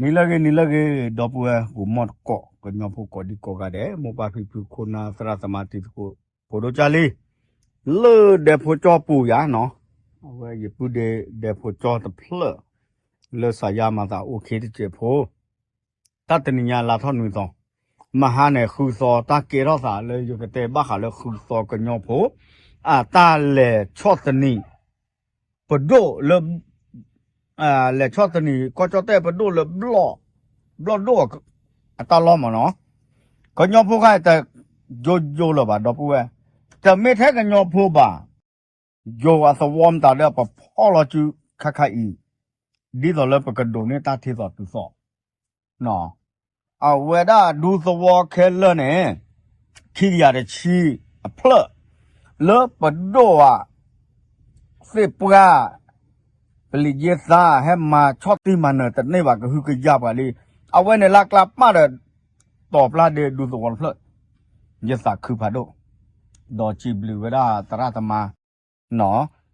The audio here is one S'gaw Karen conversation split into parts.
နံၤလၢအဂ့ၤ နံၤလၢအဂ့ၤ ဒီပုၢ်ဝဲၢ်ဂီၢ်မီၢ်တကိး ကညီဖိကိးဒံကိးဂၤဒဲး မိၢ်ပၢ်ဖံဖု ခိၣ်နၢ်သရၣ်သမါတံၤသကိး ဖိဒိၣ်ကၢ်လံ လၢဒဲဖိကၠီပူၤယၤနီၤ, အဝဲယပုၢ်ဒ့ဒဲဖိကၠီတဖျၢၣ် လၢစးယါမၤသးအိၣ်ခ့တစဲးဖိ တၢ်တနံၤညါလါထီၣ်နွံသီ, မဟါန့ၣ် ဃုသီတၢ်ကဲထီၣ်သးလၢယကတဲဘၣ်ဃးလၢဃုသီကညီဖိ အတၢ်လဲၤဆီၣ်သနံး ပဒိၣ်လၢ လဲၤဆီၣ်သနံး ကီၢ်ကၠီၣ်တဲၣ်ပဒိၣ်လၢ ဘျီၣ်ဒိၣ်အတၢ်လီၢ်မးနီၤ, ကညီဖိခါအံၤတယိယိလၢၤဘၣ် ဒီပုၢ်ဝဲၢ်, တမ့ၢ်ထဲကညီဖိဘၣ်, ယိၤအသဝီမတၤဒီးပဖီၣ်လီၤစုခါခါအံၤ, ဒ်သိးလၢပကဒိးန့ၢ်တၢ်ထံသီတုၤသီ အဝဲဒၣ်ဒူသဝီခဲလၢာ်န့ၣ် ခံကယၤတဆံအဖျၢၣ် လၢပဒိၣ်ဧါ သ့ၣ်ပှၢ် ပလံၤယ့သါ ဟဲမၤဆီၣ်တံၢ်မၤနၢၤတန့ၢ်ဘၣ် ကဟုကယာ်ပှၤလံ. အဝဲန့ၣ်လၢအကျါပၢ်ဒီး တီၤပျၢ်ဒ့ဒူသဝီတဖျၢၣ် ယသးခုဖးဒိၣ်, ဒီးစံးဘျုးဝဲဒၣ်သရၣ်သမါ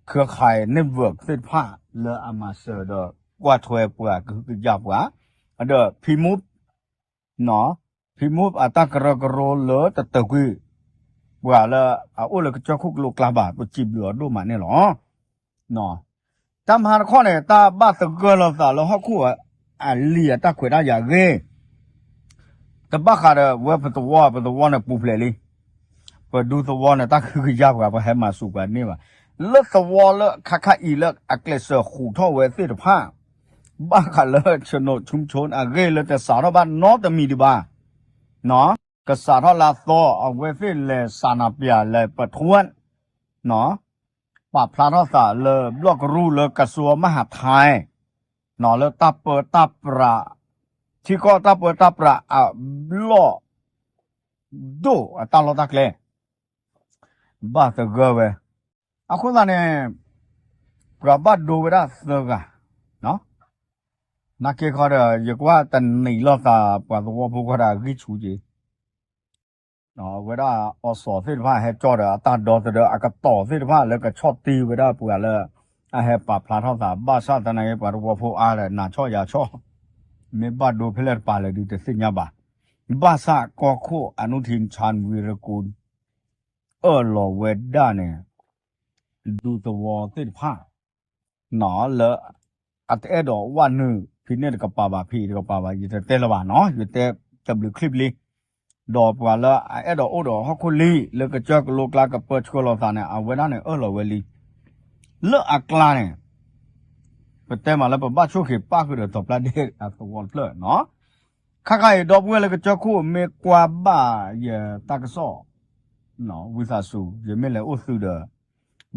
เครือข่าย network သ့ၣ်တဖၣ်လၢအမၤစၢၤဒီး ကွၢ်ထွဲပှၤကဟုကယာ်ပှၤ, ဒီးဖံမူ ဖံမူအတၢ်ကရၢကရိလၢတတၢၢ်ကွံာ် ပှၤလၢအအိၣ်လၢကစၢၢ်ခိၣ်ကလိကျါဘၣ် ပစံးဘျုးအီၤဒိၣ်မးန့ၣ်လီၤ. တၢ်မၤတခီန့ၣ် တၢ်ဘၣ်သဂၢၢ်လိာ်သးလၢဟီၣ်ခိၣ်အလံာ်အတၢ်ခွဲးတၢ်ယာ်အဂ့ၢ် တဘၣ်ဃးဒီးဝဲပသဝီ ပသဝီန့ၣ်ပူၤဖျဲးလံ. ပဒူသဝီန့ၣ် တၢ်ကဟုကယာ်ပှၤ ပဟဲမၤစူးပှၤန့ၢ်ဘၣ်. လၢသဝီလၢခါခါအံၤလၢအကျဲးစၢးဃုာ်ထီၣ်ဝဲသ့ၣ်တဖၣ် ဘၣ်ဃးလၢ โฉนดชุมชน အဂ့ၢ်လၢတစးထီၣ်ဘၣ်နီတမံၤဒံးဘၣ် ကစးထီၣ်လၢအသီ အဝဲသ့ၣ်လဲၤဆန္ဒပြ လဲၤประท้วง ပာ်ဖျါထီၣ်သးလၢဘျီၣ်ကရူၢ်လၢ กระทรวงมหาดไทย လၢတၢ်ပၢတၢ်ပြး ထံကီၢ်တၢ်ပၢတၢ်ပြးအဘျီၣ်ဒိၣ်အတၢ်လီၢ်တၢ်ကျဲ ဘၣ်သဂၢၢ်ဝဲ. အဃိသတးန့ၣ် ပှၤဘၣ်ဒိဝဲဒၣ်သၢဂၤ နာ်က့ခီဒီး ယကွၢ်တနံၤလိာ်သး ပှၤသဝီဖိခီဒီးအဂံၢ်ဆူၣ်က့ၤ အဝဲဒၣ်အီစီၣ်သ့ၣ်တဖၣ်ဟဲကၠီဒီး အတၢ်ဒီသဒၢအကတီၢ်သ့ၣ်တဖၣ်လၢကဆီၣ်တံၢ်ဝဲဒၣ်ပှၤလၢ အဟဲပာ်ဖျါထီၣ်သး ဘၣ်ဆၣ်သနာ်က့ ပှၤသဝီဖိအါဒီး နၤဆီၣ်ယၤဆီၣ် မ့ၢ်ဘၣ်ဒိဖဲလဲၣ်တပၤလဲၣ်ဒုးတသ့ၣ်ညါဘၣ်. ဘၣ်ဆၣ်ကီၢ်ခိၣ် อนุทิน ชาญวีรกูล အၢၣ်လီၤဝဲဒၣ်န့ၣ် ဒူသဝီသ့ၣ်တဖၣ် လၢ အတအဲၣ်ဒိးဝဲနုာ် ဖံန့ၣ်တကပၤဘၣ် ဖံအံၤတကပၤဘၣ် ယတတဲလၢၤဘၣ်နီၤ ယတဲတဘျုးချံဘျ့ ဒီးပှၤလၢအအဲၣ်ဒိးအိၣ်ဒီးဟီၣ်ခိၣ်လံ လၢကစၢၢ်ကလိကျါကပၢဆှၢလီၤသးန့ၣ် အဝဲဒၣ်န့ၣ်အၢၣ်လီၤဝဲလံ လၢအကျါန့ၣ် ပတဲမးလၢပဘၣ်ဆိၣ်ဂ့ၤပၣ်ဃုာ်ဒီးတီၤပျၢ်ဒ့အသဝီတဖျၢၣ်နီၤ ခါခါအံၤဒီပုၢ်ဝဲၢ်လၢကစၢၢ်ခိၣ်မ့ၢ်ကွၢ်ဘၣ်ယတၢ်ကစီၣ် ဝံသးစူၤ ယမ့ၢ်လဲၤအိၣ်သုးဒီး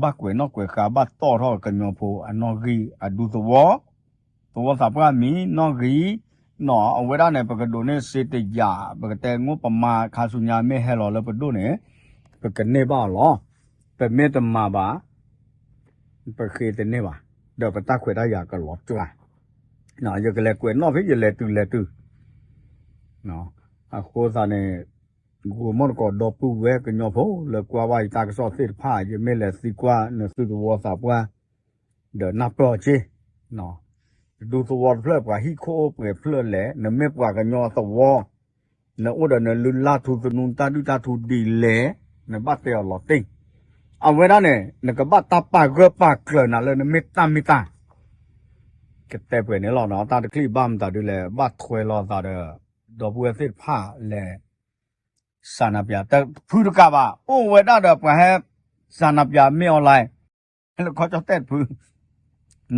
ဘၣ်ကွဲးနီၣ်ကွဲးဃါ ဘၣ်တီၣ်ထီၣ်ကညီဖိအနီၣ်ဂံၢ်အဒူသဝီ သဝီသးပှၢ်မံၤနီၣ်ဂံၢ် နီၤ အဝဲဒၣ်န့ၣ် ပကဒိးန့ၢ်စ့တယာ် ပကတဲ ငိၣ်ပမါခါဆူညါမ့ၢ်ဟဲလီၤလၢပဒိၣ်န့ၣ် ပကန့ၢ်ဘၣ်အီၤလီၤ. ပမ့ၢ်တမၤဘၣ် ပဃ့တန့ၢ်ဘၣ် ဒီးပတၢ်ခွဲးတၢ်ယာ်ကလီၤစှၤ ယကလဲၤကွဲးနီၣ်ဖဲယလဲၤတုၤလဲၤတုၤ အဃိသတးန့ၣ် ဂီၤမီၢ်တကိးဒီပုၢ်ဝဲၢ်ကညီဖိ လၢကွၢ်ဝဲယတၢ်ကစီၣ်သ့ၣ်တဖၣ် ယမ့ၢ်လဲၤသံကွၢ်နသုသဝီသးပှၢ် ဒီးနၢ်ပၢၢ်အီၤက့ ဒူသဝီတဖျၢၣ် ပှၤဟံၣ်ခိၣ်အိၣ်ပှဲၤဖျၢၣ်လဲၣ် နမ့ၢ်ပှၤကညီအသဝီ နအိၣ်ဒီးနလုၢ်လၢ်ထူသနူ နတၢ်ဒုၣ်တၢ်ထူဒ်လဲၣ် နဘၣ်တဲအီၤလီၤတံၢ် အဝဲဒၣ်န့ၣ် နကဘၣ်တၢ်ပာ်ဂၢၢ်ပာ်ကျၢၤနၤလၢနမ့ၢ်တၢ်မ့ၢ်တၢ် ကတဲပှဲၤန့ၣ်လီၤနီၤ တၢ်တချံၣ်ဘၣ်မတၤဒ်လဲၣ် ဘၣ်ထွဲလီၤသးဒီး ဒီပုၢ်ဝဲၢ်သ့ၣ်တဖၣ်လဲၤ ဆန္ဒပြ တဖုတကးဘၣ် အိၣ်ဝဲဒၣ်ဒီးပှၤဟဲ ဆန္ဒပြ မင်းအောင်လှိုင် လၢခီကၠီၣ်တဲၣ်တဖု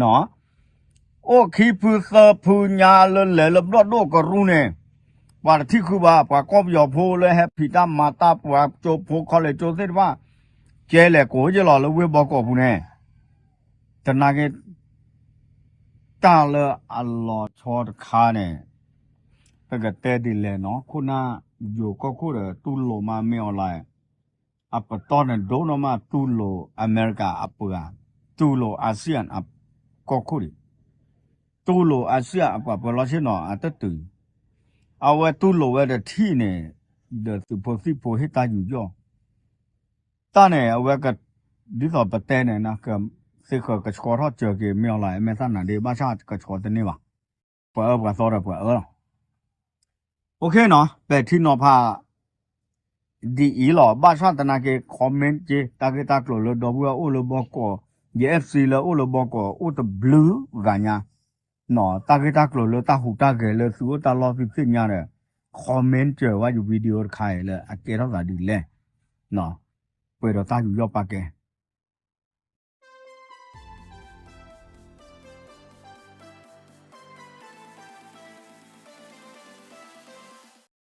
နီၤ အိၣ်ခံဖုသၢဖုညါလၢလဲၤလၢဘျီၣ်ဒိၣ်ကရူၢ်န့ၣ် ပှၤတထံၣ်ဃုဘၣ် ပှၤကီၢ်ပယီၤဖိလၢဟဲဖံးတၢ်မၤတၢ် ပှၤကၠိဖိ college ကၠိသ့ၣ်တဖၣ် ကဲလဲၤကိးယ့ၢ်လီၤလၢဝ့ၢ်ဘီကီးပူၤန့ၣ် တနာ်က့ တၢ်လၢအလီၤဆီတခါန့ၣ် ပကတဲဒ်လဲၣ်နီၤ ခိၣ်နၢ်ယိၤကီၢ်ခိၣ်ဒီး တူၢ်လိာ်မး မင်းအောင်လှိုင် အပတီၢ်န့ၣ်ဒိၣ်နီၢ်မး တူၢ်လိာ်အမဲရကၤအပှၤ တူၢ်လိာ် ASEAN အကီၢ်ခိၣ်ဒံး တူၢ်လိာ် ASEAN အပှၤပၢၤလီၢ်ဆ့ၣ်နီၤအတတုၤ အဝဲတူၢ်လိာ်ဝဲတထံၣ်န့ၣ် ဒီးသုးဖိသံၣ်ဖိဟ့ၣ်တၢ်ယူးယီၣ် တၢ်န့ၣ် အဝဲ ဒ်သိးပတဲန့ၣ် သ့ၣ်ဃၢၤကဆှီထီၣ်စၢၤက့ၤ မင်းအောင်လှိုင် အမဲာ်သၣ်နၤဒ့ ဘၣ်ဆၣ်ကဆှီတန့ၢ်ဘၣ် ပှၤအၢပှၤသီဒီးပှၤအၢလီၤ. OK နီၤ ပဲာ်ထံနီၤဖး ဒ်အံၤလီၤ. ဘၣ်ဆၣ်သနာ်က့ comment က့ၤ တၢ်ဂ့ၢ်တၢ်ကျိၤလၢဒီပုၢ်ဝဲၢ်အိၣ်လၢဘီကီး, ယ F C လၢအိၣ်လၢဘီကီး အိၣ်တဘျုးဂၤညါ, တၢ်ဂ့ၢ်တၢ်ကျိၤလၢတၢ်ဟူးတၢ်ဂဲၤလၢသုအိၣ်တၢ်လီၢ်သုသ့ၣ်ညါဒီး comment စၢၤဝဲယ video တခါအံၤလၢအကဲထီၣ်သးဒ်လဲၣ်, ပှဲၤဒီးတၢ်ယူးယီၣ်ပာ်ကဲ